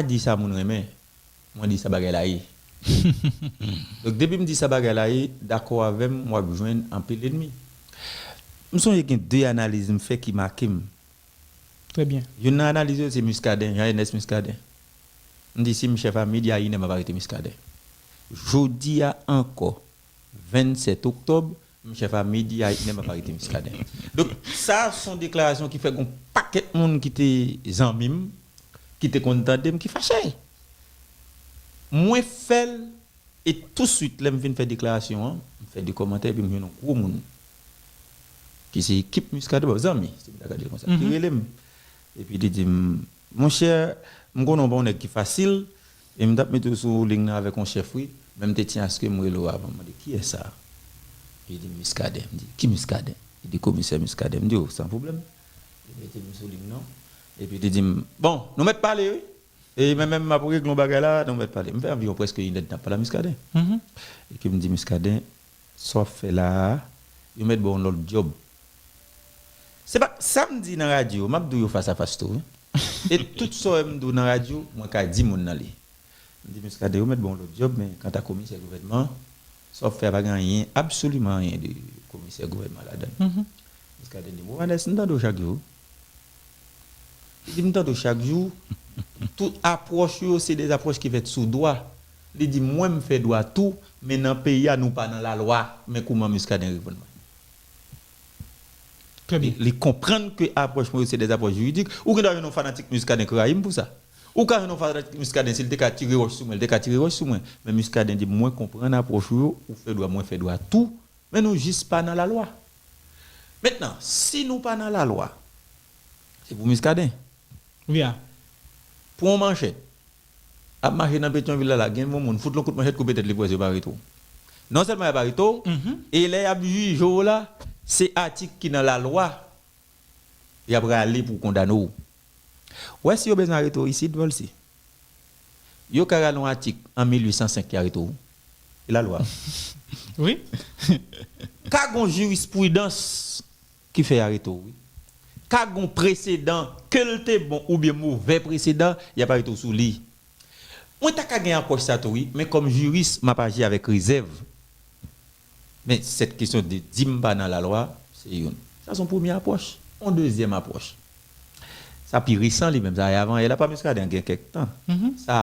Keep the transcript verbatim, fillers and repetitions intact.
pa di sa moun renmen, mwen di sa bagay la ye. Donk, depi m di sa bagay la ye, dakò avè m, w ap jwenn anpil lènmi. M sonje gen de analiz m fè ki make m. Trè byen. Youn nan analiz yo, se Muscadin, Jean Ernest Muscadin. M di, si m chèf a midi a inè, m ap arete Muscadin. Jodi a ankò, vennsèt oktòb, m chèf a midi a inè, m ap arete Muscadin. Donk, sa, se yon deklarasyon ki fè gon pakèt moun ki te zanmi m, ki te konn tande m, ki fache. Mwen fè l, e touswit, lè m fin fè deklarasyon an, m fè de kòmantè, epi m jwenn yon gwo moun ki se ekip Muscadin, bon, zanmi, si m ta ka di l konsa, ki rele m. Epi li di m, monchè, m konnen w pa yon nèg ki fasil, e m t ap mete w sou liy nan avèk yon chèf, wi, men m te tyen aske m rele w avan. M mande, kiyès sa? Li di m, Muscadin. M di, ki Muscadin? Li di, komisè Muscadin. M di, o, san pwoblèm. Li mete m sou liy nan. Epi li di m, bon, nou mèt pale, wi. E men menm m ap regle yon bagay la, nou mèt pale. M fè anviwon prèske inèdtan ap pale a Muscadin. Epi m di, Muscadin, sa w ap fè la a, yo mèt ba w yon lòt djòb. Se pa sa m di nan radyo, m ap di w yo fas a fas tou, wi. E tout sa w wè m di w nan radyo, mwen ka di moun nan li. M di, Muscadin, yo mèt ba w yon lòt djòb, men kanta komisè gouvènman, sa w ap fè a pa gen anyen, absoliman anyen de komisè gouvènman ladan l. Muscadin di m, Romanes, m tande w chak jou. Li di, m tande w chak jou, tout apwòch yo, se de apwòch ki fèt sou dwa. Li di, mwen, m fè dwa tou, men nan peyi a, nou pa nan lalwa. Men kouman Muscadin reponn mwen. Trè byen. Li konprann ke apwòch mwen yo se de apwòch jiridik. Ou gen dwa jwenn yon fanatik Muscadin k rayi m pou sa. Ou ka jwenn yon fanatik Muscadin, si l te ka tire wòch sou mwen, li te ka tire wòch sou mwen. Men Muscadin di, mwen konprann apwòch ou yo, ou fè dwa, mwen fè dwa tou, men nou jis pa nan lalwa. Mentnan, si nou pa nan lalwa, se pou Muscadin. Wi a. Pran yon manchèt. Ap mache nan Petyonvil la, la, gen yon moun, fout l yon kout manchèt, koupe tèt li, pou wè si yo pa arete w. Non sèlman y ap arete w, e lè y ap jije w la, se atik ki nan lalwa y ap rale pou kondane w. Ou wè, si yo bezwen arete w isit, Volcy, yo ka rale yon atik an mil uit san senk ki arete w. E lalwa. Wi. Ka gon jirispridans ki fè y arete w, wi. Ka gon presedan, ke l te bon oubyen movè presedan, y ap arete w sou li. Mwen ta ka gen apwòch sa tou, wi, men kòm jiris, m ap aji avèk rezèv. Men sèt kesyon de di m pa nan lalwa, se youn. Sa se yon premye apwòch. Yon dezyèm apwòch. Sa pi resan li menm, sa avan yè la, pa Muscadin, gen kèk tan. Sa